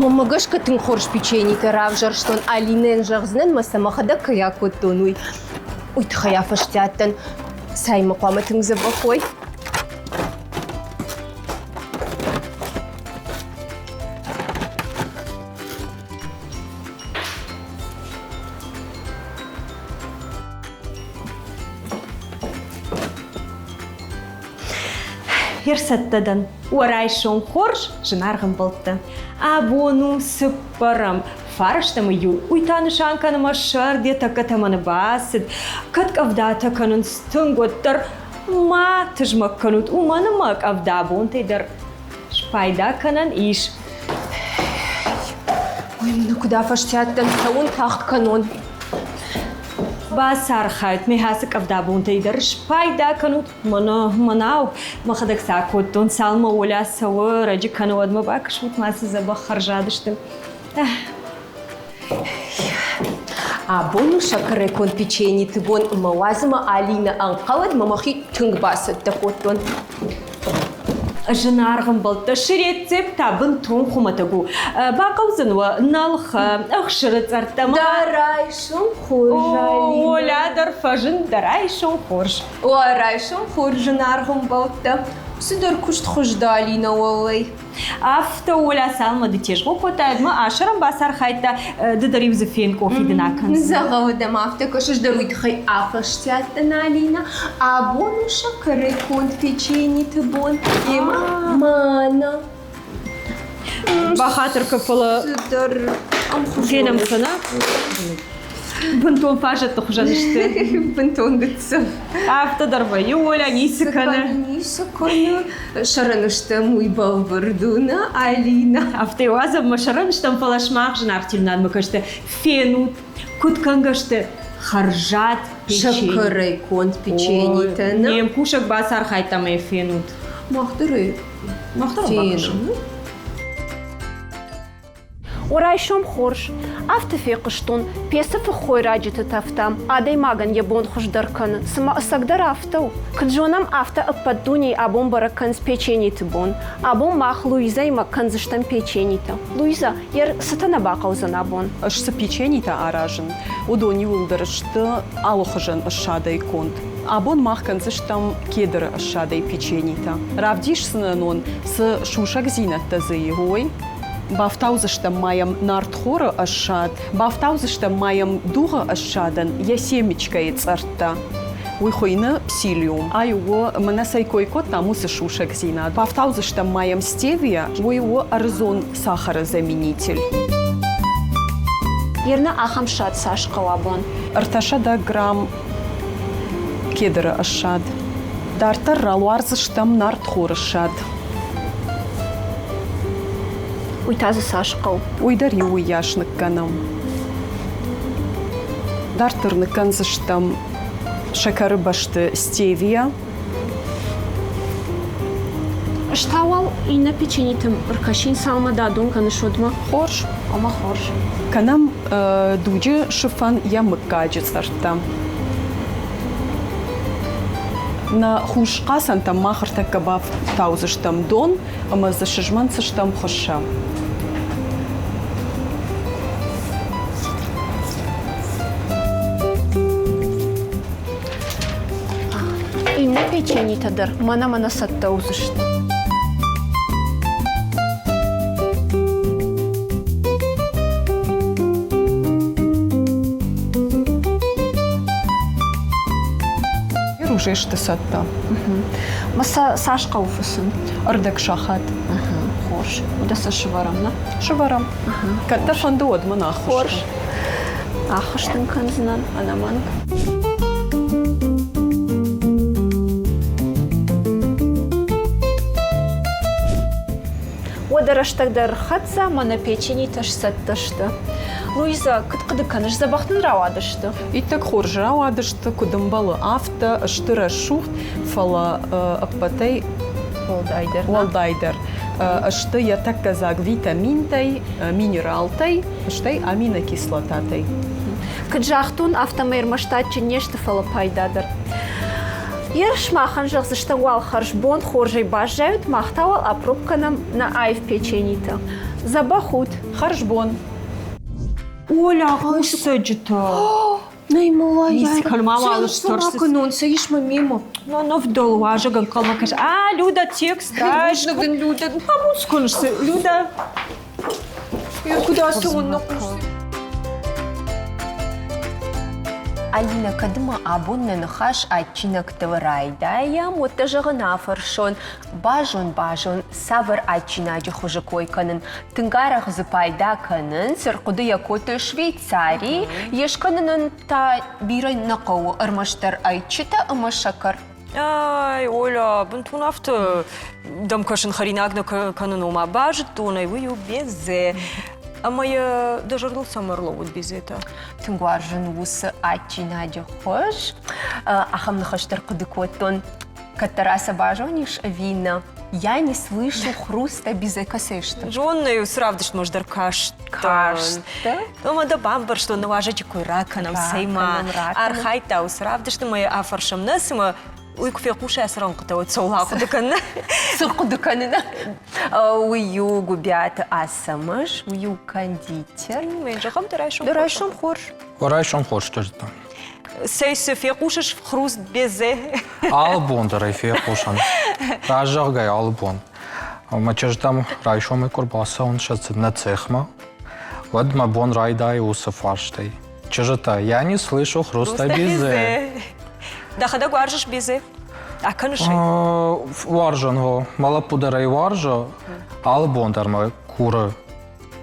Мӕнмӕ гӕсгӕ тынг хорз печенитӕ равзӕрстон. Алинӕйӕн зӕгъдзынӕн мӕ сӕ мӕхӕдӕг кӕй акодтон, уый. Уый тыххӕй афӕстиат дӕн. Цӕй-ма хъуамӕ тынг дзӕбӕх уой. Ӕрцӕттӕ дӕн. Уӕ райсом хорз, зынаргъ ӕмбӕлттӕ. Абон у цыппӕрӕм фарстамы иу. Уый та нысан кӕны мӕ сӕрд йӕ тӕккӕ тӕмӕны бацыд. Кӕд къӕвдатӕ кӕнынц тынг, уӕддӕр ма тызмӕг кӕнут, уымӕн ӕмӕ къӕвда бонтӕй дӕр спайда кӕнӕн ис. Ой, мӕнӕ куыд афӕстиат дӕн, цӕуын тагъд кӕнон. Бацархайут, ме ацы къӕвдабонтӕй дӕр спайда кӕнут. Мӕнӕ мӕнау мӕхӕдӕг цы акодтон, цалынмӕ Оля цӕуы, рӕджы кӕны, уӕдмӕ бакӕсут ма цы дзӕбӕх хӕрзад сты. Абон у сӕкӕрӕй конд печеньеты бон ӕмӕ уадз ӕмӕ Алинӕ ӕнхъӕлӕд мӕ мӕхи тынг бацӕттӕ кодтон. Зынаргъ ӕмбӕлттӕ, цы рецепт та бынтон хуымӕтӕг у. Бахъӕудзӕн уӕ нӕлхӕ, ӕхсыры цъӕрттӕ. Дӕ райсом хорз, Алинӕ. Оля дӕр фӕзынд, дӕ райсом хорз. Уӕ райсом хорз, зынаргъ ӕмбӕлттӕ. Цыдӕр куыст хуыздӕр Алинӕ уӕллӕй. Афтӕ Оля цалынмӕ ды тезгъо кодтай, уӕдмӕ асӕрӕн бацархайдта, ды дӕр-иу дзы фен къофи дын акӕндзынӕ. Дзӕгъӕлы дӕм афтӕ кӕсыс дӕр уый тыххӕй афӕстиат дӕн, Алинӕ. Абон у сӕкӕрӕй конд печеньеты бон. Емӕ мӕнӕ. Бахатыр кӕ, фӕлӕ цыдӕр фенӕм сӕ, нӕ? Бынтон фазӕтты хуызӕн сты. Бынтон гыццыл. Афтӕ дӕр вӕййы, Оля ницы кӕны. Ницы кӕны. Сӕрӕн стӕм, уый бӕлвырд у, нӕ, Алинӕ? Афтӕ уадзӕм мӕ сӕрӕн стӕм, фӕлӕ сымах зынаргъ телеуынадмӕ кӕсты фенут, куыд кӕнгӕ сты хӕрзад печенье. Сӕкӕрӕй конд печеньетӕ, нӕ? Не мкусӕг бацархайдта ӕмӕ йӕ фенут. Мах дӕр ӕй Мах дӕр фенӕм. О райсом хорз! Афтӕ фехъуыстон, пецы фых хойраджыты тӕфтӕм адӕймагӕн йӕ бон хуыздӕр кӕны. Цыма ӕцӕгдӕр афтӕ у? Куыд зонӕм, афтӕ ӕппӕт дунейы абон бӕрӕг кӕнынц печениты бон. Абон мах Луизӕимӕ кӕндзыстӕм печенитӕ. Луизӕ, йӕ цытӕ нӕ бахъӕудзӕн абон? Ӕз цы печенитӕ аразын, уыдон иууылдӕр сты алыхуызӕн ссадӕй конд. Абон мах кӕндзыстӕм кедры ссадӕй печенитӕ. Равдисдзынӕн уын, цы сусӕгдзинӕдтӕ дзы и, уый. Бафтаудзыстӕм ма йӕм нартхоры ӕссад, бафтаудзыстӕм ма йӕм дугъы ӕссадӕн йӕ семечкӕйы цъӕрттӕ. Уый хуыйны псилиум. Ай у, мӕнӕ цӕй кой кодтам, уыцы сусӕгдзинад. Бафтаудзыстӕм ма йӕм стевия, уый у ӕрдзон сахары заменитель. Ерна ахӕм ссад цас хъӕуы абон? 300 грамм кедры ӕссад. Дарддӕр ралуардзыстӕм нартхоры ссад. Уый та дзы цас хъӕуы? Уый дӕр иу уыйас ныккӕнӕм. Дарддӕр ныккӕндзыстӕм сӕкӕры бӕсты стевия. Ӕз та уал иннӕ печенитӕм ӕркӕсин, цалынмӕ дадон кӕныс, уӕдмӕ. Хорз. Ӕмӕ хорз. Кӕнӕм дуджы сыфӕн йӕ мыггаджы цъӕрттӕ. Нӕ хус хъацӕнтӕм мах ӕртӕккӕ бафтаудзыстӕм дон ӕмӕ дзы сызмӕнтдзыстӕм хуыссӕ. Иннӕ печенитӕ дӕр мӕнӕ-мӕнӕ цӕттӕ уыдзысты. Уже сты цӕттӕ. Ма сӕ цас хъӕуы фыцын? Ӕрдӕг сахат. Хорз. Уӕдӕ сӕ сывӕрӕм, нӕ? Сывӕрӕм. Кӕд дӕ фӕнды, уӕд мын ӕххуыс. Хорз. Ӕххуыс дын кӕндзынӕн, ӕнӕмӕнг. Уӕдӕ рӕстӕг дӕр ӕрхӕццӕ, мӕнӕ печенитӕ сцӕттӕ сты. Луиза, куыд хъуыды кӕныс, дзӕбӕх дын рауадысты? Иттӕг хорз рауадысты, куыд ӕмбӕлы, афтӕ сты рӕсугъд, фӕлӕ ӕппӕтӕй уӕлдайдӕр, уӕлдайдӕр сты йӕ тӕккӕ дзаг витаминтӕй, минералтӕй, стӕй аминокислотатӕй. Куыд загътон, афтӕмӕй ӕрмӕст адджын не сты, фӕлӕ пайда дӕр. Ерыс махӕн зӕгъдзыстӕм уал хӕрзбон хорзӕй баззайут, мах та уал апроб кӕнӕм нӕ аив печенитӕ. Дзӕбӕх ут! Хӕрзбон! Оля, хъусцӕджытӕ! Нӕй мала, Ма ма кӕнон, цы ис мӕ мемӕ? Ну, ну, вдол уазӕг ӕнхъӕлмӕ кӕс. А, Люда, текст, Бузныг дын, Люда. Абуц кӕныс, Люда. Куыд ацӕуын нӕ хъус? Алинӕ, кӕд ма абон нӕ ныхас адджинӕгтыл райдайӕм, уӕд дӕ зӕгъын афӕрсон, базон-базон, цавӕр адджинаджы хуызы кой кӕнын. Тынг арӕх дзы пайда кӕнынц, ӕрхъуыды йӕ кодтой Швейцарийы, йе скӕнынӕн та бирӕ нӕ хъӕуы, ӕрмӕстдӕр ӕйчытӕ ӕмӕ сӕкӕр. Ай, Оля, бынтон афтӕ дӕм кӕсын хӕринаг нӕ кӕнын, ома базыдтон ӕй, уый у безе. Ӕмӕ йӕ дӕ зӕрдыл цӕмӕ ӕрлӕууыд безетӕ? Тынг уарзын уыцы адджинаджы хуыз. Ахӕм ныхӕстӕ ӕрхъуыды кодтон. Кӕддӕра сӕ базонис ӕви нӕ? Я не слышу хруста безе кӕцӕй сты? Зонын, уыцы равдыстмӕ дӕр кастӕн. Кастӕ? Ӕмӕ дӕ бамбӕрстон, нӕ уазӕджы кой ракӕнӕм, цӕй ма архайдта уыцы равдысты ӕмӕ йӕ афӕрсӕм нӕ, цымӕ уый куы фехъуса ацы рӕнхъытӕ, уӕд цӕуыл ахъуыды кӕны? Цы хъуыды кӕнын? Уый у Гуыбиаты Ацӕмӕз, уый у кондитер. Мӕн зӕгъӕм, дӕ райсом Дӕ райсом хорз. Райсом хорз чызджытӕ. Цӕй, цы фехъусыс хруст безе? Алы бон дӕр ӕй фехъусын. Раззӕгъгӕй алы бон. Мӕ чызджытӕм райсомӕй куы рбацӕуын сӕ нӕ цехмӕ, уӕд мӕ бон райдайы уыцы фарстӕй. Чызджытӕ, я не слышу хруста безе. Дӕхӕдӕг уарзыс безе? Акӕныс ӕй? Уарзын, гъо. Мӕ лӕппу дӕр ӕй уарзы. Алы бон дӕр мӕ куры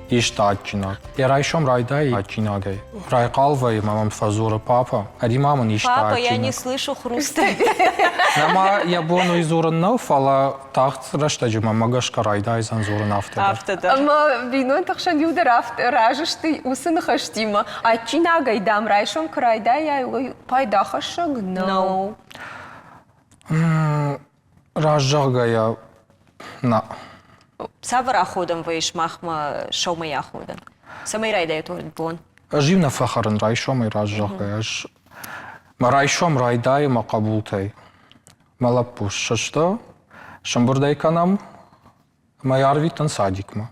исты адджинаг. Йӕ райсом райдайы адджинагӕй. Райхъал вӕййы ӕмӕ мӕм фӕдзуры, папа, ӕри-ма мын исты Папа, я не слышу хруста. Нӕма йӕ бон уый дзурын нӕу, фӕлӕ тагъд рӕстӕджы мӕмӕ гӕсгӕ райдайдзӕн дзурын афтӕ дӕр. Афтӕ дӕр. Ӕмӕ бинонты хсӕн иу дӕр афтӕ разы сты уыцы ныхӕстимӕ. Адджинагӕй, дам, райсом куы райдайай, уый пайдахӕссӕг нӕу. Раст зӕгъгӕйӕ, нӕ. Цавӕр аходӕн вӕййыс махмӕ сӕумӕйы аходӕн? Цӕмӕй райдайат бон? Ӕз-иу нӕ фӕхӕрын райсомӕй раст зӕгъгӕйӕ. Ӕз мӕ райсом райдайы мӕ хъӕбултӕй. Мӕ лӕппу сысты, сӕмбырд ӕй кӕнӕм, ӕмӕ йӕ арвитын садикмӕ.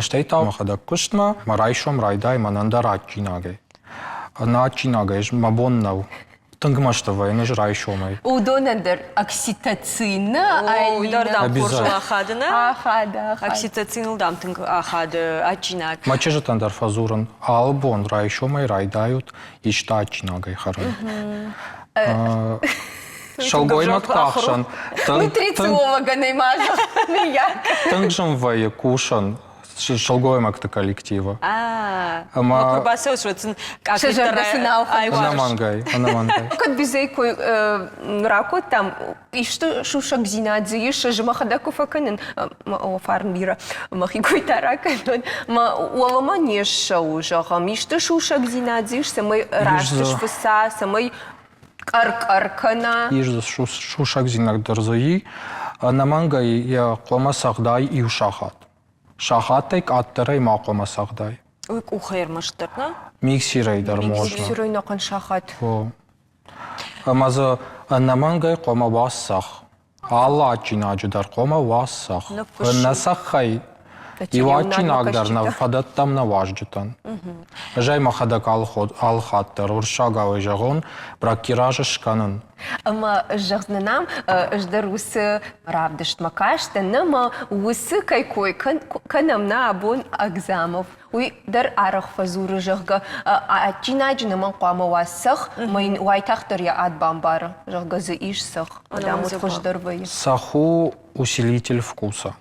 Стӕй та мӕхӕдӕг куыстмӕ, мӕ райсом райдай мӕнӕн дӕр адджинагӕй. Ӕнӕ адджинагӕй мӕ бон нӕу. Тынг мӕсты вӕййын ӕз райсомӕй. Уыдонӕн дӕр окситоцин Уый дӕр дам хорз ахады, нӕ? Ахады, ахады. Окситоциныл дам тынг ахады адджинаг. Мӕ чызджытӕн дӕр фӕдзурын, алы бон райсомӕй райдайут исты адджинагӕй хӕрын. Сылгоймӕгты ӕхсӕн Нутрициологӕн ма зӕгъ, тынг зын вӕййы кусын сылгоймӕгты коллективы. Ӕмӕ куы рбацӕуыс, уӕд сын Ӕнӕмӕнгӕй, ӕнӕмӕнгӕй. Кӕд безей кой ракодтам, исты сусӕгдзинад дзы ис, ӕз мӕхӕдӕг куы фӕкӕнын, фарн бирӕ, мӕхи кой та ракӕнон, мӕ уӕлӕмӕ не ссӕуы, зӕгъӕм, исты сусӕгдзинад дзы ис, цӕмӕй раст сфыца, цӕмӕй къӕр-къӕр кӕна. Ис дзы сусӕгдзинад дӕр дзы и. Ӕнӕмӕнгӕй йӕ хъуамӕ цӕгъдай иу сахат. Сахаттӕй къаддӕрӕй ма хъуамӕ цӕгъдай. Уый къухӕй ӕрмӕстдӕр, нӕ? Миксерӕй дӕр можно. Миксерӕй нӕхъӕн сахат. О. Ӕмӕ дзы ӕнӕмӕнгӕй хъуамӕ уа цӕхх. Алы адджинаджы дӕр хъуамӕ уа цӕхх. Нӕ цӕххӕй иу адджинаг дӕр нӕ фӕдӕттӕм нӕ уазджытӕн. Ӕз ӕй мӕхӕдӕг алы хатт дӕр уырыссагау зӕгъон, браккираж скӕнын. Ӕмӕ зӕгъдзынӕн, ӕз дӕр уыцы равдыстмӕ кастӕн ӕмӕ уыцы кӕй кой кӕнӕм нӕ абон Агзамов. Уый дӕр арӕх фӕдзуры, зӕгъгӕ, адджинаджы нӕмӕн хъуамӕ уа цӕхх, ӕмӕ йын уайтагъддӕр йӕ ад бамбары, зӕгъгӕ дзы ис цӕхх, адӕм уыд хуыздӕр вӕййы. Цӕхх у усилитель вкуса.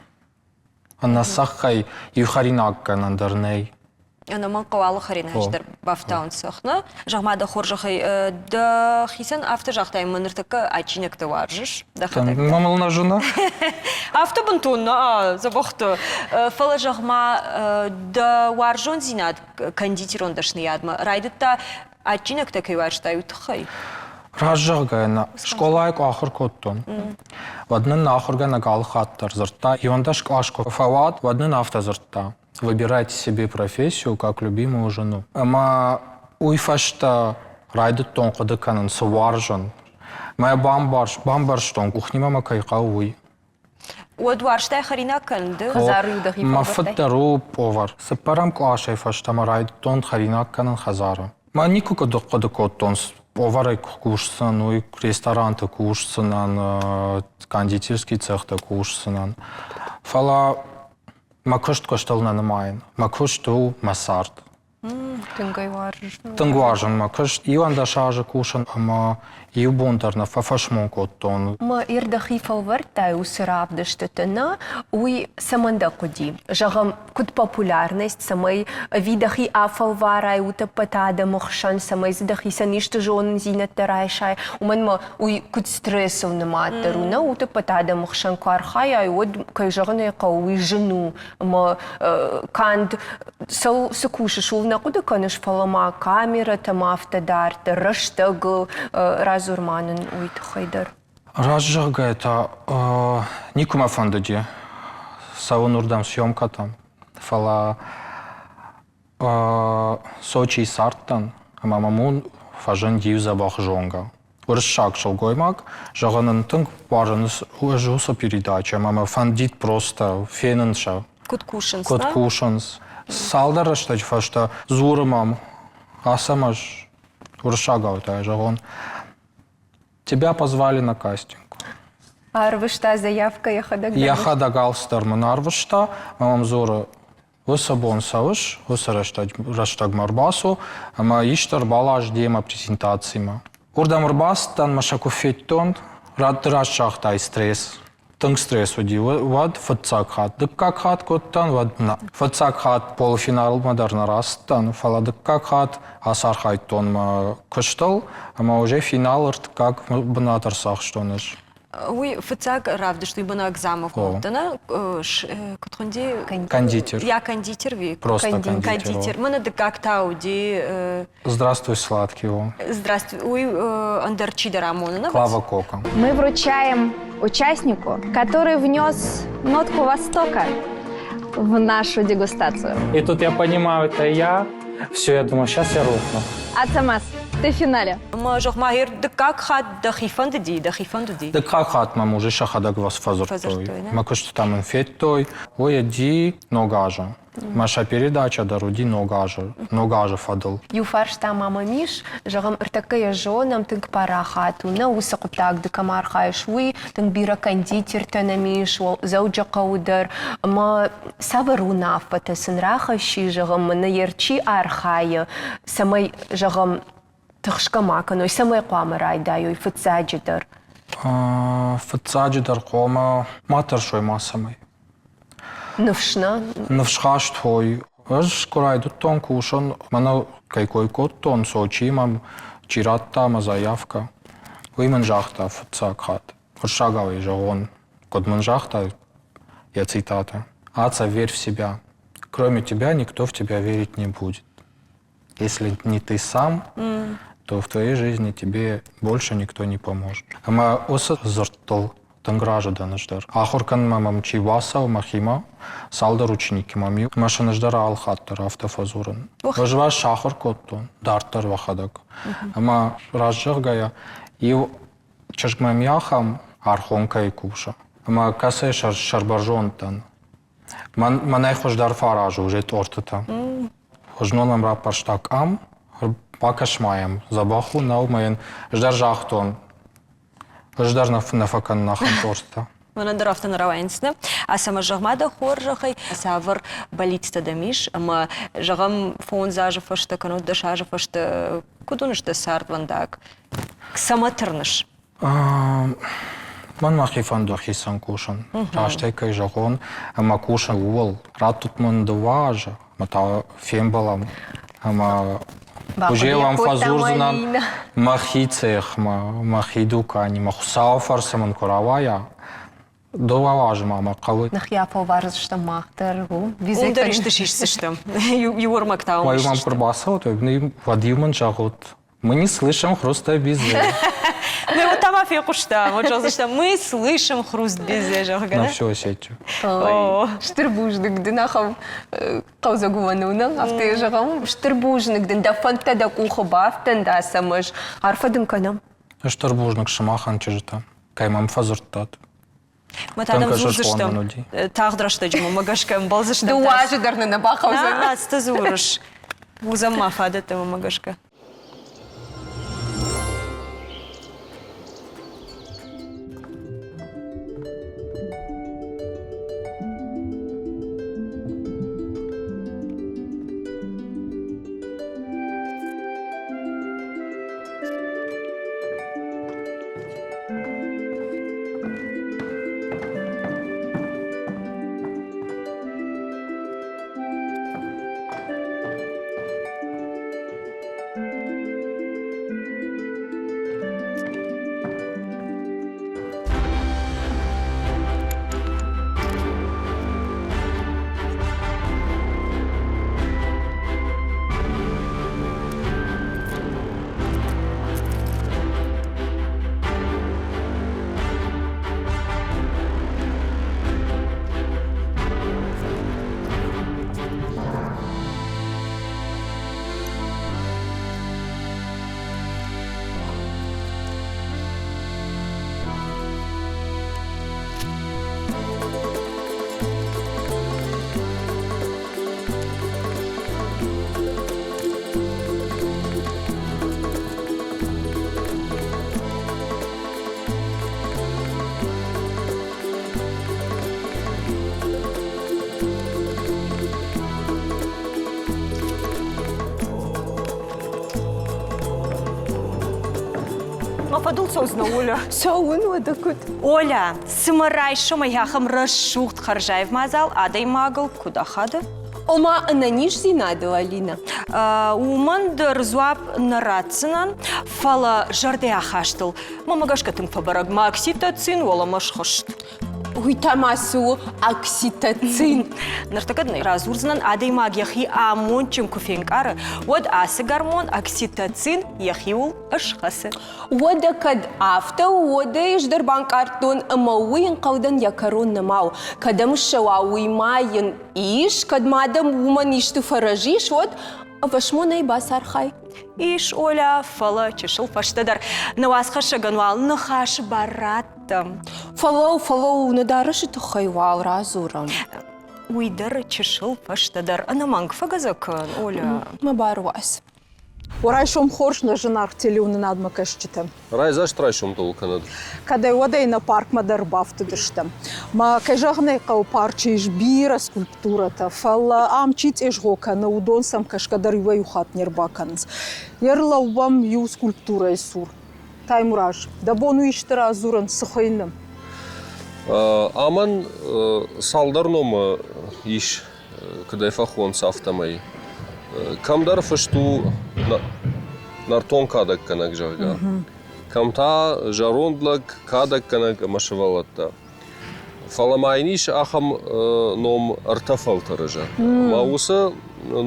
Ӕнӕ цӕххӕй иу хӕринаггӕнӕн дӕр нӕй. Ӕнӕмӕнг хъӕуы алы хӕринаджы дӕр бафтауын цӕхх, нӕ? Зӕгъ-ма, дӕ хорзӕхӕй, дӕхицӕн афтӕ загътай, ӕмӕ ныртӕккӕ адджинӕгтӕ уарзыс дӕхӕдӕг? Мамыл нӕ зыны. Афтӕ бынтон нӕ, дзӕбӕхты. Фӕлӕ, зӕгъ-ма, дӕ уарзондзинад кондитерон дӕсныйадмӕ райдыдта адджинӕгтӕ кӕй уарзтай, уый тыххӕй? Раст зӕгъгӕйӕ, нӕ. Скъолайы куы ахуыр кодтон, уӕд нын нӕ ахуыргӕнӕг алы хатт дӕр дзырдта, иуӕндӕс кълас куы фӕуат, уӕд нын афтӕ дзырдта: выбирайте себе профессию как любимую жену. Ӕмӕ уый фӕстӕ райдыдтон хъуыды кӕнын, цы уарзын. Мӕ бамбӕрстон, къухнимӕ мӕ кӕй хъӕуы, уый. Уӕд уарзтай хӕринаг кӕнын ды? Хӕдзары-иу дӕхи Мӕ фыд дӕр у повар. Цыппӕрӕм къласӕй фӕстӕмӕ райдыдтон хӕринаг кӕнын хӕдзары. Мӕ никуы хъуыды кодтон, поварӕй куы кусдзӕн, уый ресторанты кусдзынӕн, кондитерский цехты кусдзынӕн. Фӕлӕ Мӕ куыст куыстыл нӕ нымайын. Мӕ куыст у мӕ цард. Тынг ӕй уарзыс? Тынг уарзын мӕ куыст. 11 азы кусын ӕмӕ иу бон дӕр нӕ фӕфӕсмон кодтон. Мӕ ир дӕхи фӕлвӕрдтай уыцы равдыстыты, нӕ? Уый цӕмӕн дӕ хъуыди? Зӕгъӕм, куыд популярность, цӕмӕй ӕви дӕхи афӕлварай утӕппӕт адӕмы хсӕн, цӕмӕй дзы дӕхицӕн исты зонындзинӕдтӕ райсай, уымӕн ӕмӕ уый куыд стрессыл нымад дӕр у, нӕ утӕппӕт адӕмы хсӕн куы архайай, уӕд, кӕй зӕгъын ӕй хъӕуы, уый зын у. Ӕмӕ канд цӕуыл цы кусыс, ууыл нӕ хъуыды кӕныс, фӕлӕ ма камерӕтӕм афтӕ дарддӕр, рӕстӕгыл радзур ма нын уый тыххӕй дӕр. Раст зӕгъгӕйӕ та никуы мӕ фӕндыди цӕуын уырдӕм съемкӕтӕм, фӕлӕ Сочийы цардтӕн ӕмӕ мӕм уым фӕзынд иу дзӕбӕх зонгӕ. Уырыссаг сылгоймаг, зӕгъын ын тынг уарзын ӕз уыцы передачӕ ӕмӕ мӕ фӕндид просто фенын сӕ. Куыд кусынц, Куыд кусынц. Цалдӕр рӕстӕджы фӕстӕ дзуры мӕм, Ацӕмӕз, уырыссагау та зӕгъон, Тебя позвали на кастинг. Арвыста заявкӕ йӕхӕдӕг дӕр? Йӕхӕдӕг алцыдӕр мын арвыста, ӕмӕ мӕм дзуры, уыцы бон цӕуыс, уыцы рӕстӕгмӕ ӕрбацу ӕмӕ исты ӕрбалас демӕ презентацимӕ. Уырдӕм ӕрбацыдтӕн мӕ сӕ куы федтон, ды раст загътай стресс. Тынг стресс уыди уӕд фыццаг хатт. Дыккаг хатт кодтан, уӕд нӕ. Фыццаг хатт полуфиналмӕ дӕр нӕ рацыдтӕн, фӕлӕ дыккаг хатт ацархайдтон мӕ куыстыл ӕмӕ уже финал ӕртыккаг бынат ӕрцахстон ӕз. Уый фыццаг равдыст уый бынаг замок нӕ куыд хуынди? Кондитер. Я кондитер ви? Просто кондитер. Кондитер. Мӕнӕ дыккаг та уыди Здравствуй, сладкий. Здравствуй. Уый ӕндӕр чидӕр амоны, нӕ? Клава Кока. Мы вручаем участнику, который внес нотку Востока в нашу дегустацию. И тут я понимаю, это я. Все, я думаю, сейчас я рухну. Ацамаз, ты в финале. Ӕмӕ зӕгъ-ма, дыккаг хатт дӕхи фӕндыди, дӕхи фӕндыди? Дыккаг хатт мӕм уже сӕхӕдӕг вас фӕдзырдтой. Мӕ куыстытӕ мын федтой. Ой, ӕди ног азы. Мӕ сӕ передача дӕр уыди ног азы, ног азы фӕдыл. Иу фарста ма мӕм ис, зӕгъӕм, ӕртӕккӕ йӕ зонӕм, тынг парахат у, нӕ уыцы хъуыддаг ды кӕм архайыс, уый, тынг бирӕ кондитертӕ нӕм ис, Дзӕуджыхъӕуы дӕр. Ӕмӕ цавӕр уынаффӕтӕ сын рахӕсси, зӕгъӕм, мӕнӕ йе рчи архайы, цӕмӕй, зӕгъӕм, тыхсгӕ ма кӕной, цӕмӕй хъуамӕ райдайой фыццаджыдӕр? Фыццаджыдӕр хъуамӕ ма тӕрсой мацӕмӕй. Ныфс нӕ? Ныфсхаст уой. Ӕз куы райдыдтон кусын, мӕнӕ кӕй кой кодтон, Сочийы мӕм чи радта мӕ заявкӕ, уый мын загъта фыццаг хатт. Хуыссӕгау ӕй зӕгъон, куыд мын загъта йӕ цитатӕ. Аца, верь в себя. Кроме тебя никто в тебя верить не будет. Если не ты сам, то в твоей жизни тебе больше никто не поможет. Ӕмӕ уыцы дзырдтыл тынг разы дӕн ӕз дӕр. Ахуыр кӕнынмӕ мӕм чи бацӕуы мӕхимӕ, цалдӕр ученикимӕ мӕм ӕмӕ сын ӕз дӕр алы хатт дӕр афтӕ фӕдзурын. Ӕз вас сахуыр кодтон дарддӕр уӕхӕдӕг. Ӕмӕ раст зӕгъгӕйӕ, иу чызг мӕм ахӕм Архонкӕйы кусы. Ӕмӕ кӕцӕй сӕрбӕрзонд дӕн. Мӕнӕй хуыздӕр фӕразы уже тъортытӕ. Знон мӕм раппӕрста къам, бакӕс-ма йӕм, дзӕбӕх у, нӕу мӕ йын ӕз дӕр загътон, ӕз дӕр нӕ фӕкӕнын ахӕм тъортытӕ. Мӕнӕн дӕр афтӕ нӕ рауайынц, нӕ? Ацӕмӕ зӕгъ-ма дӕ хорзӕхӕй, цавӕр бӕллицтӕ дӕм ис ӕмӕ, зӕгъӕм, фондз азы фӕстӕ кӕнӕ 10 азы фӕстӕ куыд уыныс дӕ цардвӕндаг? Цӕмӕ тырныс? Мӕн мӕхи фӕнды хицӕн кусын. Растӕй кӕй зӕгъон, ӕмӕ кусын ууыл. Раттут мын дыууӕ азы. Мӕ та фембӕлӕм ӕмӕ уже уӕм фӕдзурдзынӕн мӕхи цехмӕ, мӕхи дуканимӕ. Хуыцауы фӕрцы мын куы рауайа, дыууӕ азы ма мӕ хъӕуы. Нӕхи афӕлвардзыстӕм мах дӕр. Уым дӕр исты сисдзыстӕм. Иу ӕрмӕг та уым Уӕ-иу мӕм куы рбацӕут, уӕд-иу мын зӕгъут, Мы не слышим хруста безе. Ну вот там фехъуыстам, вот зӕгъдзыстӕм, мы слышим хруст безе, зӕгъгӕ. На всю Осетию. Стыр бузныг дын ахӕм хъӕлдзӕг уымӕн у, нӕ? Афтӕ зӕгъӕм, стыр бузныг дын, дӕ фӕндтӕ дӕ къухы бафтӕн, дӕ ацӕмӕз. Арфӕ дын кӕнӕм. Стыр бузныг сымахӕн, чызджытӕ, кӕй мӕм фӕдзырдтат. Мӕ та дӕм дзурдзыстӕм тагъд рӕстӕджы мӕ гӕсгӕ ӕмбӕлдзыстӕм. Дыууӕ азы дӕр нын нӕ бахъӕудзӕн. Ацты дзурыс. Уыдзӕн ма фадӕттӕ мӕ гӕсгӕ. Мӕ фӕдыл цӕудзынӕ, Оля. Цӕуын уӕдӕ куыд? Оля, цымӕ райсомӕй ахӕм рӕсугъд хӕрзаив мадзал адӕймагыл куыд ахады? Ома ӕнӕниздзинадыл, Алинӕ? Уымӕн дӕр дзуапп нӕ ратдзынӕн, фӕлӕ зӕрдӕйы ахастыл. Мӕнмӕ гӕсгӕ тынг фӕбӕрӕг, мӕ окситоцин уӕлӕмӕ схызт. Уый та ма цы у окситоцин? Ныртӕккӕ дын радзурдзынӕн, адӕймаг йӕхи амондджын куы фенкъары, уӕд ацы гормон окситоцин йӕхиуыл ысхӕцы. Уӕдӕ кӕд афтӕ у, уӕд ӕй ӕз дӕр банкъардтон ӕмӕ уый ӕнхъӕлдӕн йӕ кӕрон нӕма у. Кӕдӕм ссӕуа, уый ма йын ис, кӕд ма дӕм уымӕн исты фӕрӕз ис, уӕд ӕвӕсмонӕй бацархай. Ис, Оля, фӕлӕ чысыл фӕстӕдӕр нӕ уацхӕссӕгӕн уал ныхасы бар раттӕм. Фӕлӕуу, фӕлӕуу, нӕ дарӕсы тыххӕй уал радзурӕм. Уый дӕр чысыл фӕстӕдӕр ӕнӕмӕнг фӕгӕдзӕ кӕн, Оля. Мӕ бар уадз. Райсом хорз нӕ зынаргъ телеуынынадмӕ кӕсджытӕ. Райдзаст райсомтыл кӕнӕд. Кӕдӕй-уӕдӕй нӕ паркмӕ дӕр бафтыдыстӕм. Мӕ, кӕй зӕгъын ӕй хъӕуы, парчы ис бирӕ скульптурӕтӕ, фӕлӕ ам чи тезгъо кӕны, уыдон сӕм кӕсгӕ дӕр иуӕй-иу хатт не рбакӕнынц. Ӕрлӕууӕм иу скульптурӕйы цур. Таймураз, дӕ бон у исты радзурын, цы хуыйны? Амӕн цалдӕр номы ис куыдӕй фӕхонынц, афтӕмӕй. Кӕмдӕр фыст у нӕртон кадӕггӕнӕг, зӕгъгӕ. Кӕм та зӕронд лӕг, кадӕггӕнӕг ӕмӕ сывӕллӕттӕ. Фӕлӕ ма йын ис ахӕм ном ӕртӕ фӕлтӕры, зӕгъгӕ. Ӕмӕ уыцы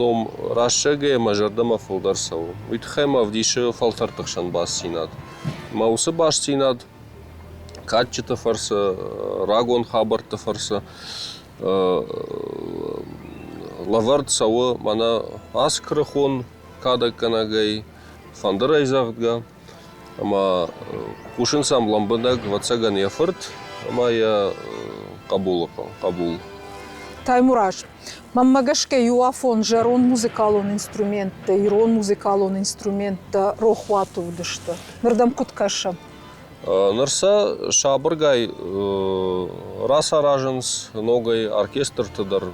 ном рӕстӕгӕй мӕ зӕрдӕмӕ фылдӕр цӕуы. Уый тыххӕй мӕ ӕвдисы фӕлтӕрты хсӕн бастдзинад. Ӕмӕ уыцы бастдзинад кадджыты фӕрцы, рагон хабӕртты фӕрцы лӕвӕрд цӕуы мӕнӕ ацы куырыхон кадӕггӕнӕгӕй, фӕндырӕй зӕгъгӕ, ӕмӕ хъусынц ӕм лӕмбынӕг, ӕвӕццӕгӕн, йӕ фырт ӕмӕ йӕ хъӕбулы хъӕбул. Таймураз, мӕнмӕ гӕсгӕ иу афон зӕронд музыкалон инструменттӕ, ирон музыкалон инструменттӕ рохуаты уыдысты. Ныр дӕм куыд кӕсы? Ныр сӕ сабыргай рацаразынц ногӕй оркестрты дӕр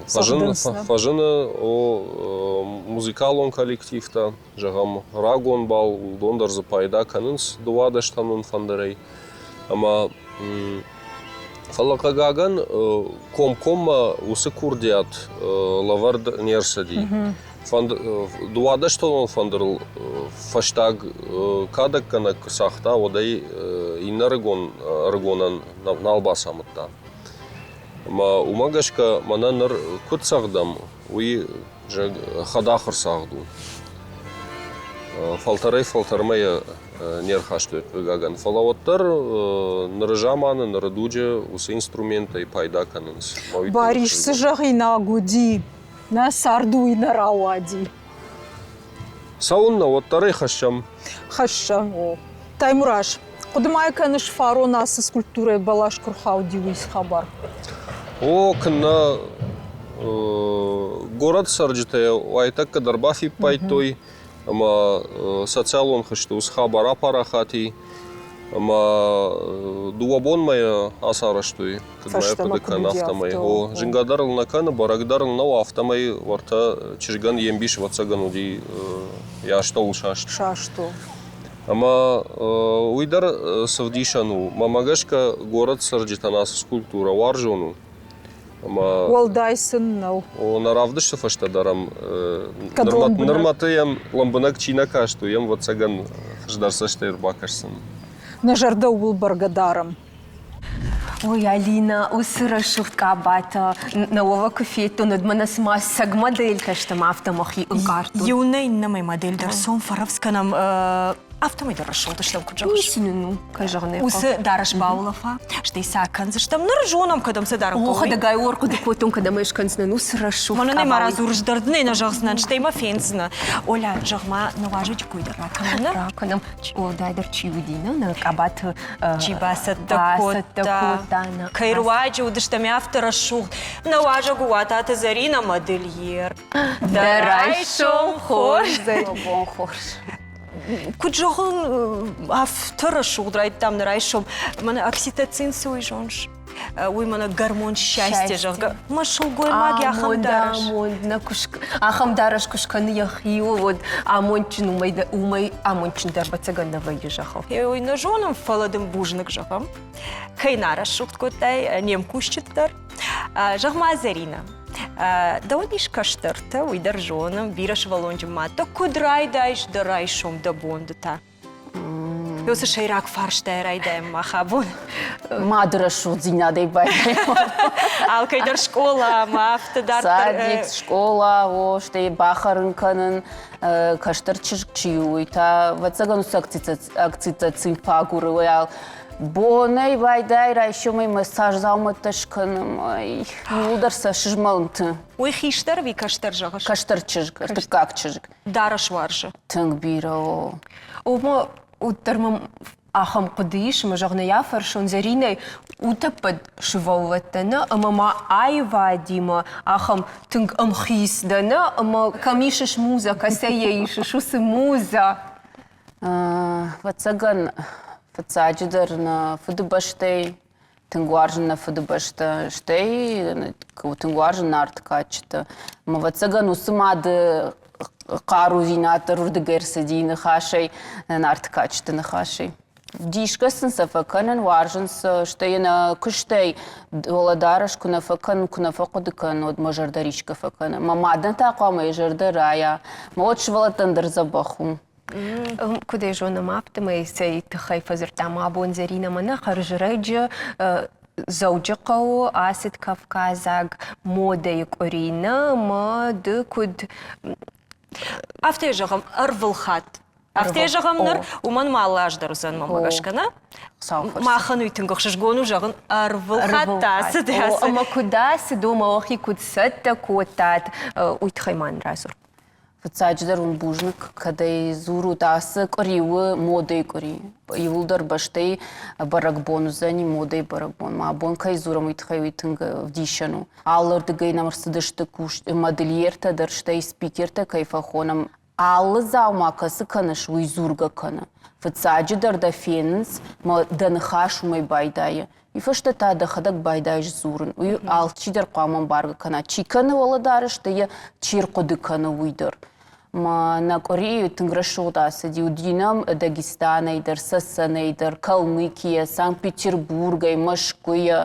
фӕзыны музыкалон коллективтӕ, зӕгъӕм, рагон бал, уыдон дӕр дзы пайда кӕнынц дыууадӕстӕнон фӕндырӕй. Ӕмӕ. Фӕлӕ, хъыгагӕн, комкоммӕ уыцы курдиат лӕвӕрд не рцыди. Дыууадӕстонон фӕндырыл фӕстаг кадӕггӕнӕг куы цагъта, уӕд ӕй иннӕ ӕрыгонӕн нал бацамыдта. Ӕмӕ уымӕ гӕсгӕ мӕнӕ ныр куыд цӕгъдӕм, уый хӕдахуыр цагъд у. Фӕлтӕрӕй-фӕлтӕрмӕ йӕ не рхастой, хъыгагӕн. Фӕлӕ уӕддӕр ныры заманы, ныры дуджы уыцы инструментӕй пайда кӕнынц. Барис цы зӕгъинаг уыди? Нӕ цард уый нӕ рауади. Цӕуыннӕ, уӕддӕр ӕй хӕссӕм. Хӕссӕм, о. Таймураз, хъуыды ма кӕныс фарон ацы скульптурӕйы бӕлас куы рхауди, уый цы хабар? О, куыннӕ горӕты цӕрджытӕ уайтӕккӕ дӕр бафиппайдтой ӕмӕ социалон хызты уыцы хабар апарахат и ӕмӕ дыууӕ бонмӕ йӕ ацарӕзтой, куыд ма йӕ хъуыды кӕн, афтӕмӕй. О, зынгӕ дӕр ыл нӕ кӕны, бӕрӕг дӕр ыл нӕу, афтӕмӕй уӕртӕ чызгӕн йе мбис ӕвӕццӕгӕн уыди йӕ астӕуыл саст. Саст у. Ӕмӕ уый дӕр цы вдисӕн у? Мӕнмӕ гӕсгӕ, горӕт цӕрджытӕн ацы скульптурӕ уарзон у. Ӕмӕ Уӕлдай сын нӕу. О, нӕ равдысты фӕстӕ дӕр ӕм нырмӕты йӕм лӕмбынӕг чи нӕ каст, уый йӕм, ӕвӕццӕгӕн, хуыздӕр цӕстӕй ӕрбакӕсдзӕн. Нӕ зӕрдӕ ууыл бӕргӕ дарӕм. Ой, Алина, уыцы рӕсугъд къабатӕ нӕ уӕвӕг куы федтон, уӕд мӕнӕ цыма цӕг модельтӕ стӕм, афтӕ мӕхи ӕнкъардтон. Иу нӕ иннӕмӕй модель дӕр сом фӕрӕвдз кӕнӕм афтӕмӕй дӕр рӕсугъд стӕм, куыд зӕгъыс? Ницы нын у, кӕй зӕгъын ӕй Уыцы дарӕс баулӕфа, стӕй сӕ кӕндзыстӕм. Ныр зонӕм, кӕдӕм сӕ дарын хъӕуы. Хӕдӕгай ӕрхъуыды кодтон, кӕдӕм ӕй скӕндзынӕн уыцы рӕсугъд Мӕнӕн ӕй ма радзурыс дӕр дын ӕй нӕ зӕгъдзынӕн, стӕй мӕ фендзынӕ. Оля, зӕгъ-ма, нӕ уазӕджы кой дӕр ракӕнӕм, нӕ? Ракӕнӕм. Уӕлдайдӕр чи уыди, нӕ, нӕ къабаты Чи бацӕттӕ кодта, кӕй руаджы уыдыстӕм афтӕ рӕсугъд. Нӕ уазӕг у Уататы Зӕринӕ модельер. Дӕ райсом хорз! Бон хорз! Куыд зӕгъын, афтӕ рӕсугъд райдыдтам нӕ райсом. Мӕнӕ окситоцин цы уый зоныс? Уый мӕнӕ гормон счастья, зӕгъгӕ. Мӕ сылгоймаг ахӕм дарӕс. Амонд нӕ куы ахӕм дарӕс куы скӕны йӕхиуыл, уӕд амондджын уымӕй уымӕй амондджындӕр ӕвӕццӕгӕн нӕ вӕййы зӕххыл. Уый нӕ зонын, фӕлӕ дын бузныг зӕгъӕм, кӕй нӕ рӕсугъд кодтай не мкусджыты дӕр. Зӕгъ-ма, Зӕринӕ, дӕуӕн ис кӕстӕртӕ, уый дӕр зонын, бирӕ сывӕллонджын мадтӕ. Куыд райдайыс дӕ райсом дӕ бон ды та? Уыцы сӕйраг фарстайӕ райдайӕм мах абон. Мады рӕсугъддзинадӕй байдайӕм. Алкӕй дӕр скъола ӕмӕ афтӕ дарддӕр. Садик, скъола, о, стӕй бахӕрын кӕнын. Кӕстӕр чызг чи у, уый та, ӕвӕццӕгӕн, уыцы окситоцин фӕагуры, уый Бонӕй байдай райсомӕй мӕ цас дзаумӕттӕ скӕнӕм, ай, иууылдӕр сӕ сызмӕлынты. Уый хистӕр ӕви кӕстӕр зӕгъыс? Кӕстӕр чызг, ӕртыккаг чызг. Дарӕс уарзы? Тынг бирӕ у. Ома, уӕддӕр мӕм ахӕм хъуыды ис, ӕмӕ зӕгъ, нӕ йӕ фӕрсон Зӕринӕй, утӕппӕт сывӕллӕттӕ нӕ, ӕмӕ ма аивадимӕ ахӕм тынг ӕмхиц дӕ нӕ, ӕмӕ кӕм исыс музӕ, кӕцӕй йӕ исыс, уыцы музӕ? Ӕвӕццӕгӕн, фыццаджыдӕр нӕ фыдыбӕстӕй, тынг уарзын нӕ фыдыбӕстӕ, стӕй тынг уарзын Нарты кадджытӕ. Ӕмӕ, ӕвӕццӕгӕн, уыцы мады хъарудзинад дӕр уырдыгӕй ӕрцыди ныхасӕй, Нарты кадджыты ныхасӕй. Дисгӕ сын сӕ фӕкӕнын, уарзын сӕ, стӕй нӕ куыстӕй уӕлӕдарӕс куы нӕ фӕкӕнын, куы нӕ фӕхъуыды кӕнын, уӕд мӕ зӕрдӕ рисгӕ фӕкӕны. Мӕ мадӕн та хъуамӕ йӕ зӕрдӕ райа. Мӕ уӕд сывӕллӕттӕн дӕр дзӕбӕх у. Куыд ӕй зонӕм, афтӕмӕй цӕй тыххӕй фӕдзырдтам абон Зӕринӕмӕ нӕ хӕрзрӕджы Дзӕуджыхъӕуы ацыд кавказаг модӕйы къуыри нӕ ӕмӕ ды куыд Афтӕ зӕгъӕм, ӕрвылхатт. Афтӕ зӕгъӕм ныр, уымӕн ма алы аз дӕр уыдзӕн мӕнмӕ гӕсгӕ, нӕ? Махӕн уый тынг ӕхсызгон у зӕгъын, ӕрвылхатт ацыд. Ӕмӕ куыд ацыд, уымӕ уӕхи куыд цӕттӕ кодтат, уый тыххӕй ма нын радзур. Фыццаджыдӕр уын бузныг, кӕд ӕй дзурут, ацы къуыри у модӕйы къуыри. Иууылдӕр бӕстӕйы бӕрӕгбон уыдзӕни модӕйы бӕрӕгбон. Ма абон кӕй дзурӕм, уый тыххӕй уый тынг ӕвдисӕн у. Алырдыгӕй нӕм ӕрцыдысты модельертӕ дӕр, стӕй спикертӕ кӕй фӕхонӕм. Алы дзаума кӕцы кӕныс, уый дзургӕ кӕны. Фыццаджыдӕр дӕ фенынц, мӕ дӕ ныхас уымӕй байдайы. Уый фӕстӕ та дӕхӕдӕг байдайыс дзурын. Уый алчидӕр хъуамӕ ӕмбаргӕ кӕна, чи кӕны уӕлӕдарӕстӕ йӕ чи рхъуыды кӕны, уый дӕр. Мӕ нӕ къуырийы тынг рӕсугъд ацыди. Уыди нӕм Дагестанӕй дӕр, Цӕцӕнӕй дӕр, Калмыкийӕ, Санкт-Петербургӕй, Мӕскуыйӕ,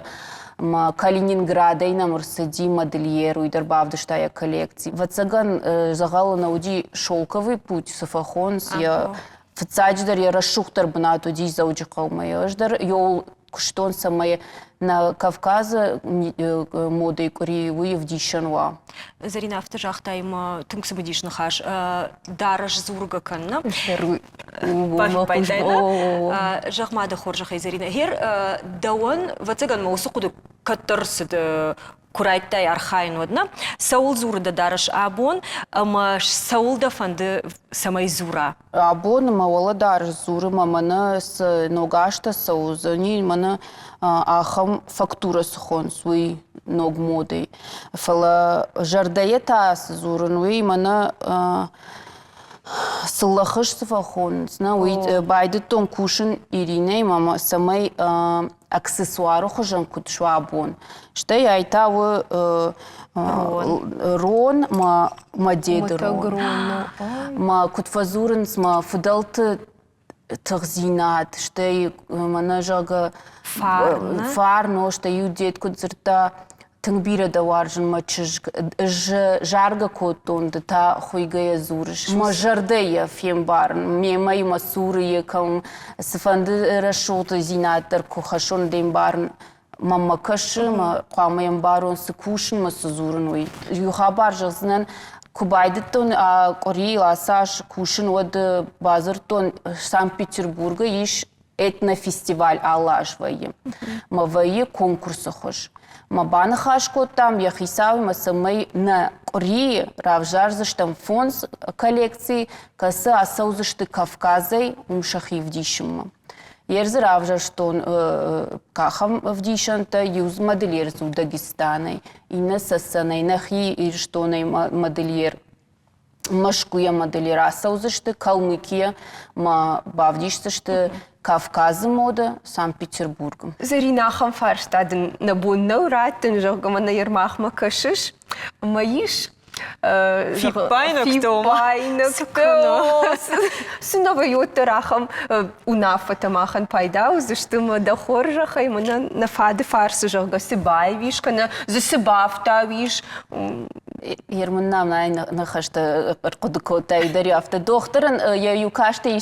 ӕмӕ Калининградӕй нӕм ӕрцыди модельер, уый дӕр бавдыста йӕ коллекци. Ӕвӕццӕгӕн, дзӕгъӕлы нӕ уыди «Шелковый путь», цы фӕхонынц, йӕ фыццаджыдӕр йӕ рӕсугъддӕр бынат уыди Дзӕуджыхъӕумӕ. Ӕз дӕр йол куыстон, цӕмӕй нӕ Кавказы модӕй къуыри уый ӕвдисӕн уа. Зӕринӕ, афтӕ загътай ӕмӕ тынг цымыдис ныхас. Дарӕс дзургӕ кӕн, нӕ? Зӕгъ-ма дӕ хорзӕхӕй, Зӕринӕ, гъер дӕуӕн, ӕвӕццӕгӕн, мӕ уыцы хъуыды кӕддӕр цыд куы райдыдтай архайын, уӕд нӕ? Цӕуыл дзуры дӕ дарӕс абон ӕмӕ цӕуыл дӕ фӕнды, цӕмӕй дзура? Абон мӕ уӕлӕдарӕс дзуры мӕ мӕнӕ цы ног азтӕ цӕудзӕни, мӕнӕ ахӕм фактурӕ цы хонынц, уый ног модӕй. Фӕлӕ зӕрдӕйӕ та цы дзурын, уый мӕнӕ цы лӕхыз цы фӕхонынц, нӕ, уый байдыдтон кусын Иринӕимӕ, цӕмӕй аксессуары хуызӕн куыд суа бон. Стӕй ай та у рон мӕ мӕ деды рон. Мӕ куыд фӕдзурынц мӕ фыдӕлты тыхдзинад, стӕй мӕнӕ зӕгъгӕ фарн, стӕй иу дед куыд дзырдта, тынг бирӕ дӕ уарзын, мӕ чызг. Ӕз заргӕ кодтон, ды та хуыйгӕйӕ дзурыс. Мӕ зӕрдӕ йӕ фембарын, мемӕ мӕ цуры йӕ кӕм цыфӕнды рӕсугъддзинад дӕр куы хӕссон, де мбарын мӕм кӕсы, мӕ хъуамӕ ӕмбарон, цы кусын мӕ цы дзурын, уый. Иу хабар зӕгъдзынӕн, куы байдыдтон къуырийыл ацы аз кусын, уӕд бадзырдтон Санкт-Петербургы ис этнофестиваль алы аз вӕййы. Мӕ вӕййы конкурсы хуыз. Мӕ баныхас кодтам йӕ хицауимӕ, цӕмӕй нӕ къуырийы равзардзыстӕм фондз коллекци, кӕцы ацӕудзысты Кавказӕй уым сӕхи вдисынмӕ. Ер дзы равзӕрстон кахӕм ӕвдисӕнтӕ, иу модельер дзы у Дагестанӕй, иннӕ Цӕцӕнӕй, нӕхи Ирыстонӕй модельер Мӕскуыйӕ модели рацӕудзысты, Калмыкийӕ ма бавдисдзысты Кавказы моды Санкт-Петербургы. Зӕринӕ, ахӕм фарста дын нӕ бон нӕу раттын, зӕгъгӕ, мӕнӕ Ермахмӕ кӕсыс, ӕмӕ ис Фиппаинӕгтӕ. Цы нӕ вӕййы, уӕддӕр ахӕм уынаффӕтӕ махӕн пайда уыдзысты ӕмӕ дӕ хорзӕхӕй мӕнӕн нӕ фады фарсы, зӕгъгӕ, цы баивис кӕнӕ дзы цы бафтауис, Ермын нӕм ныхӕстӕ ӕрхъуыды кодта дӕр афтӕ. Дохтыр ын йӕ иу кастӕй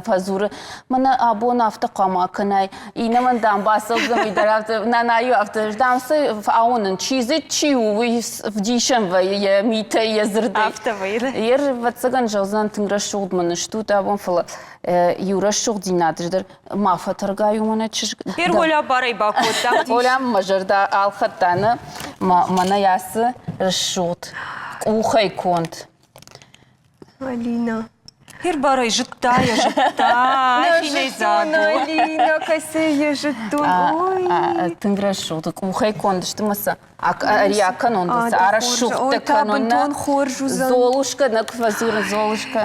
фӕдзуры, мӕнӕ абон афтӕ хъуамӕ кӕнай, иннӕмӕн дам бацӕудзӕн, уый дӕр афтӕ, нанайы афтӕ, дам цы ауынын, чи дзы чи у, уый вдисӕн вӕййы йӕ митӕй, йӕ дзырдӕй. Афтӕ вӕййы. Ер, ӕвӕццӕгӕн, зӕгъдзынӕн, тынг рӕсугъд мын стут абон, фӕлӕ иу рӕсугъддзинад дӕр ма фӕтӕргай у мӕнӕ чызг. Ер Оля барӕй бакодта. Оля мӕ зӕрдӕ ӕлхӕдта нӕ, мӕнӕ ацы рӕсугъд къухӕй конд. Алина. Ер барӕй зыдта, йӕ зыдта. Зыдтон, Алина, кӕцы йӕ зыдтон. Ой. Тынг рӕсугъд къухӕй конд сты мӕ сӕ ӕриакӕнон, сӕ арӕсугъдтӕ кӕнон. Бынтон хорз уыдзӕн. Золушка, нӕ куы фӕдзуры Золушка.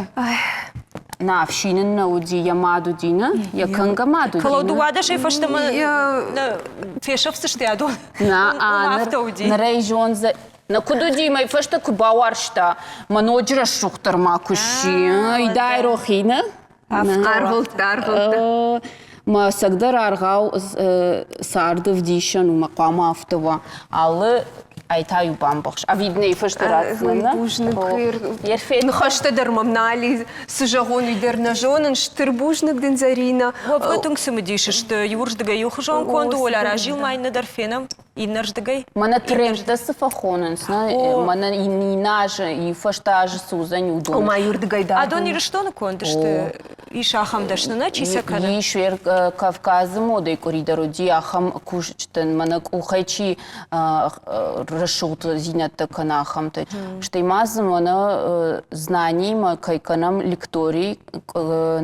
На, ӕфсин ын нӕ уыди, йӕ мад уыди, нӕ? Йӕ кӕнгӕ мад уыди. Фӕлӕ дыууадӕсӕй фӕстӕмӕ фесӕфдзысты адон. На, ныр ӕй зондзӕ. Нӕ куыд уыди, мӕ фӕстӕ куы бауарзта, мӕ ноджы рӕсугъддӕр ма куы сси. Идай рохи, нӕ? Аргъӕуттӕ, аргъӕуттӕ. Мӕ ӕцӕгдӕр аргъау царды ӕвдисӕн у, мӕ хъуамӕ афтӕ уа. Алы ай та-иу бамбӕхс. Ӕви нӕ фӕстӕ ратдзынӕн, нӕ? Бузныг. Ныхӕстӕ дӕр мӕм нал и. Цы зӕгъон, уый дӕр нӕ зонын. Стыр бузныг дын, Зӕринӕ. Уӕвгӕ тынг цымыдис сты. Иуырдыгӕй иухуызон конд у, Оля, разил ма иннӕ дӕр фенӕм. Иннӕрдыгӕй? Мӕнӕ трендтӕ цы фӕхонынц, нӕ? Мӕнӕ иннӕ азы, иу фӕстӕ азы цы уыдзӕн, уыдон. Ома иуырдыгӕй дӕр. Адон Ирыстоны конд сты? Ис ахӕм дӕсны, нӕ? Чи сӕ кӕны? Ис, Кавказы модӕй къуыри дӕр уыди ахӕм кусджытӕн, мӕнӕ къухӕй чи рӕсугъддзинӕдтӕ кӕны, ахӕмтӕ. Стӕй ма дзы мӕнӕ знаниимӕ кӕй кӕнӕм лекторий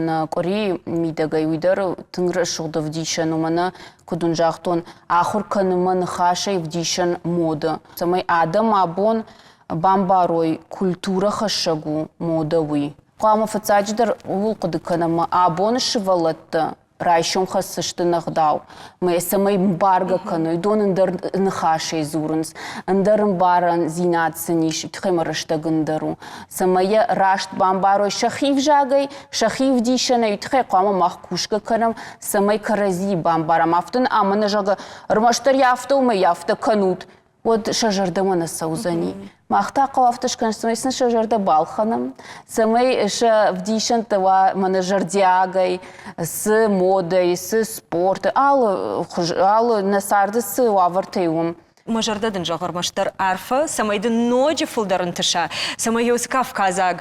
нӕ къуырийы мидӕгӕй, уый дӕр тынг рӕсугъд ӕвдисӕн у, мӕнӕ куыд уын загътон, ахуыр кӕнынмӕ ныхасӕй ӕвдисӕн моды, цӕмӕй адӕм абон бамбарой, культурӕ хӕссӕг у модӕ, уый. Хъуамӕ фыццаджыдӕр ууыл хъуыды кӕнӕм, абоны сывӕллӕттӕ. Райсом хӕсдзысты нӕ гъдау. Мӕ цӕмӕй мбаргӕ кӕной, уыдон ӕндӕр ныхасӕй дзурынц, ӕндӕр ӕмбарӕндзинад сын ис, тыххӕй мӕ рӕстӕг ӕндӕр у. Цӕмӕй йӕ раст бамбарой сӕхи взагӕй, сӕхи ӕвдисӕнӕй, уый тыххӕй хъуамӕ мах кусгӕ кӕнӕм, цӕмӕй кӕрӕдзийы бамбарӕм. Афтӕ ӕмӕ нӕ зӕгъгӕ, ӕрмӕстдӕр йӕ афтӕ у ӕмӕ йӕ афтӕ кӕнут, уӕд сӕ зӕрдӕмӕ нӕ цӕудзӕни. Мах та хъӕуы афтӕ скӕнын, цӕмӕй сын сӕ зӕрдӕ балхӕнӕм, цӕмӕй сӕ вдисӕнтӕ уа мӕнӕ зӕрдиагӕй, цы модӕй, цы спорты, алы хуыз, алы нӕ царды цы уавӕртӕй уым. Мӕ зӕрдӕ дын зӕгъы ӕрмӕстдӕр арфӕ, цӕмӕй дын ноджы фылдӕр ӕнтыса, цӕмӕй уыцы кавказаг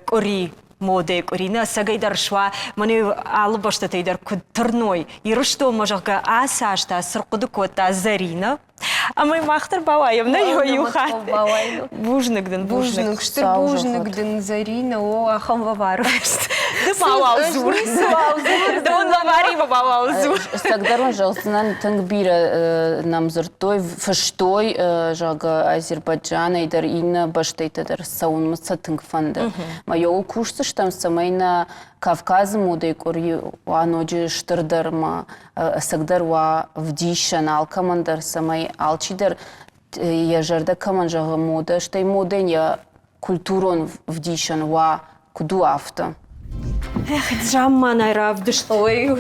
къуыри модӕйы къуыри нӕ ӕцӕгӕй дӕр суа, мӕнӕ алы бӕстӕтӕй дӕр куыд тырной Ирыстонмӕ, зӕгъгӕ, ацы аз та цы рхъуыды кодта Зӕринӕ, Ӕмӕ мах дӕр бауайӕм нӕ иу хатт. Бузныг дын, бузныг. Стыр бузныг дын, Зарина, о, ахӕм лӕвар. Ды мауал дзур. Дон лӕваримӕ мауал дзур. Ӕцӕгдӕр уын зӕгъдзынӕн, тынг бирӕ нӕм дзырдтой, фыстой, зӕгъгӕ, Азербайджанӕй дӕр, иннӕ бӕстӕтӕ дӕр цӕуынмӕ сӕ тынг фӕнды. Мӕ йоуыл кусдзыстӕм, цӕмӕй нӕ Кавказы модӕй къуыри уа ноджы стырдӕр ма ӕцӕгдӕр уа вдисӕн алкӕмӕн дӕр, цӕмӕй алчидӕр йӕ зӕрдӕ кӕмӕн зӕгъы модӕ, стӕй модӕн йӕ культурон вдисӕн уа, куыд у, афтӕ. Эх, замманай равдыст. Ой,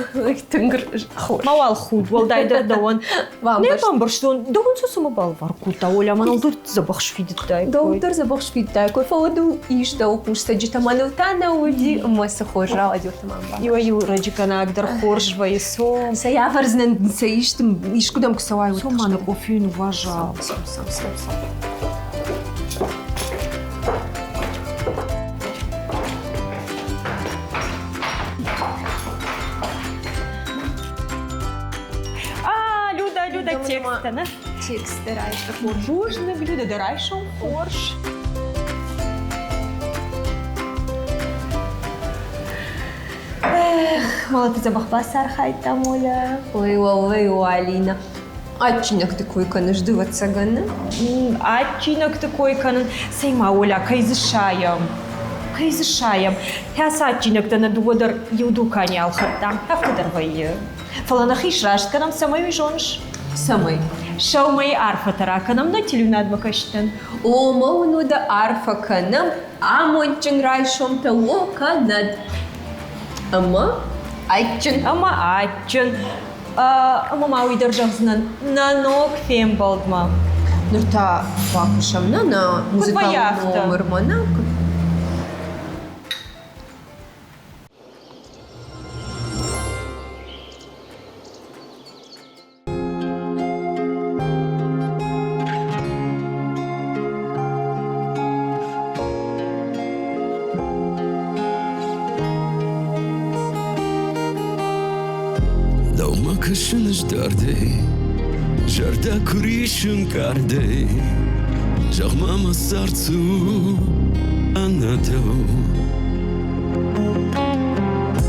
тынг хорз. Мауал худ, уӕлдайдӕр дӕуӕн. Не бамбӕрстон, дӕуӕн цы цымӕ балвар кодта, Оля, мӕныл дӕр дзӕбӕх сфидыдтай. Дӕу дӕр дзӕбӕх сфидыдтай, фӕлӕ дыл ис дӕу хъусцӕджытӕ, мӕныл та нӕ уыди, ӕмӕ цы хорз рауади, уӕд ма ӕмбар. Иуӕй-иу рӕджыгӕнӕг дӕр хорз вӕййы, цом. Цӕй ӕвӕрдзынӕн, цӕй исты, искуыдӕм куы цӕуай, уӕд. Цом, ма нӕ къофийы ныууазал. Цом, цом, цом, цом. А, Люда, Люда, текст, не? Текст райсом хорз. Бузныг, Люда, дӕ райсом хорз. Эх, мало ты дзӕбӕх бацархайдта, Моля. Ой, уӕллӕй, о, Алина. Адджинӕгты кой кӕныс ды, ӕвӕццӕгӕн? Адджинӕгты кой кӕнын. Цӕй-ма, Оля, кӕй дзы сайӕм? Кӕй дзы сайӕм? Кӕцы адджинӕгтӕ нӕ дыууӕ дӕр иу дукани ӕлхӕдтам, афтӕ дӕр вӕййы. Фӕлӕ нӕхи сраст кӕнӕм, цӕмӕй уый зоныс? Цӕмӕй? Сӕумӕйы арфӕтӕ ракӕнӕм нӕ телеуынадмӕ кӕсджытӕн. О, мӕ уын уӕдӕ арфӕ кӕнӕм, амондджын райсомтӕ о кӕнӕд. Ӕмӕ адджын. Ӕмӕ адджын. Ӕмӕ ма уый дӕр зӕгъдзынӕн, нӕ ног фембӕлдмӕ. Ныр та бакусӕм нӕ нӕ музыкалон номырмӕ, нӕ? Дӕумӕ кӕсын ӕз дардӕй, зӕрдӕ куы рисы нкъардӕй. Зӕгъ-ма мӕ цард цы у ӕнӕ дӕу?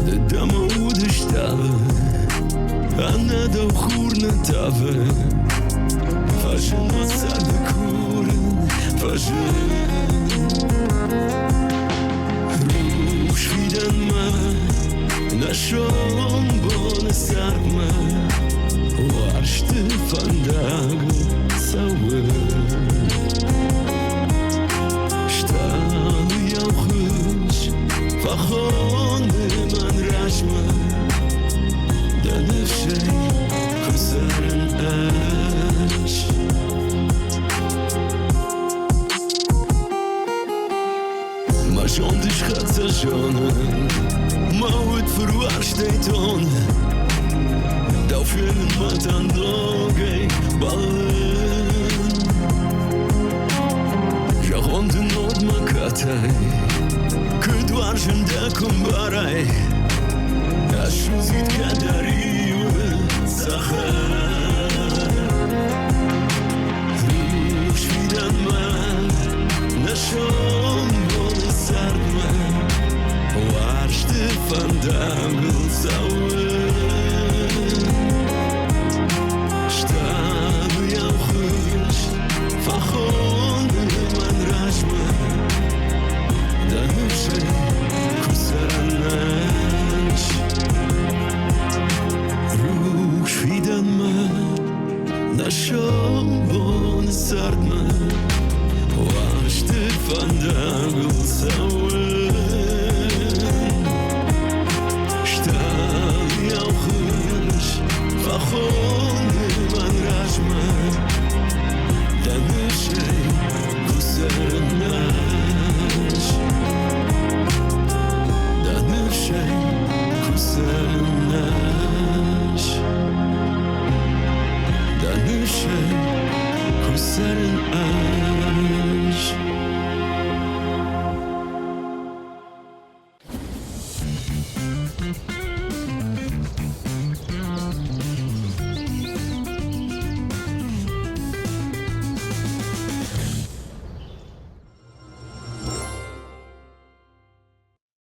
Ды дӕ мӕ уды стъалы, ӕнӕ дӕу хур нӕ тавы. Фӕзын мӕ царды курын, фӕзын. Рухс фидӕнмӕ, нӕ сомбоны цардмӕ, уарзты фӕндагыл цӕуы. Стъалыйау хыз фӕхоны мӕн размӕ, дӕ ныфсӕй куы цӕрын ӕз. Мӕ зонд ысхӕццӕ зонын, мӕ уд фыруарзтӕй тоны. Дӕу фенынмӕ та ногӕй бӕллын. Зӕгъон дын ног мӕ катай, куыд уарзын дӕ куы мбарай. Ӕссудзид кӕддӕр иуы цӕхӕр. Рухс фидӕнмӕ, нӕ сомбоны цардмӕ, уарзты фӕндагыл цӕуы. Стъалыйау хыз фӕхоны мӕн размӕ, дӕ ныфсӕй куы цӕрын ӕз.